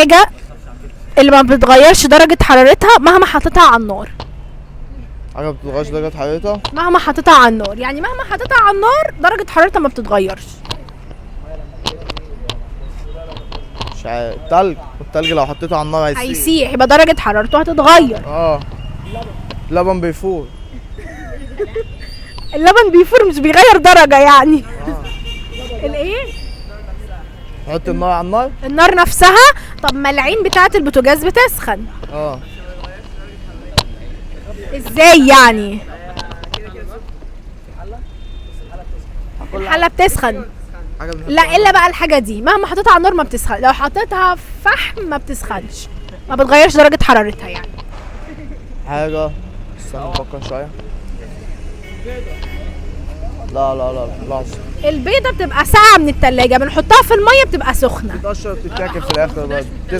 حاجة اللي ما بتتغيرش درجة حرارتها مهما حطيتها على النار. حاجة ما بتتغيرش درجة حرارتها. مهما حطيتها على النار، يعني مهما حطيتها على النار درجة حرارتها ما بتتغيرش. مش عارف. التلج. التلج لو حطيته على النار هيسيح. هيسيح، يبقى درجة حرارته هتتغير. اه، لبن بيفور. اللبن بيفور مش بيغير درجة يعني. الايه؟ نحط النار على النار. النار نفسها. طب ما العين بتاعة البوتاجاز بتسخن. اه. ازاي يعني؟ الحلة بتسخن. حاجة بنحط. لا، الا بقى الحاجة دي مهما حطيتها على النار ما بتسخن، لو حطيتها في فحم ما بتسخنش، ما بتغيرش درجة حرارتها يعني. حاجة، استنى نفكر شوية. لا لا لا، لحظة. البيضة بتبقى ساقعة من التلاجة، بنحطها في المية بتبقى سخنة. بتقشر، بتتاكل في الآخر برضه.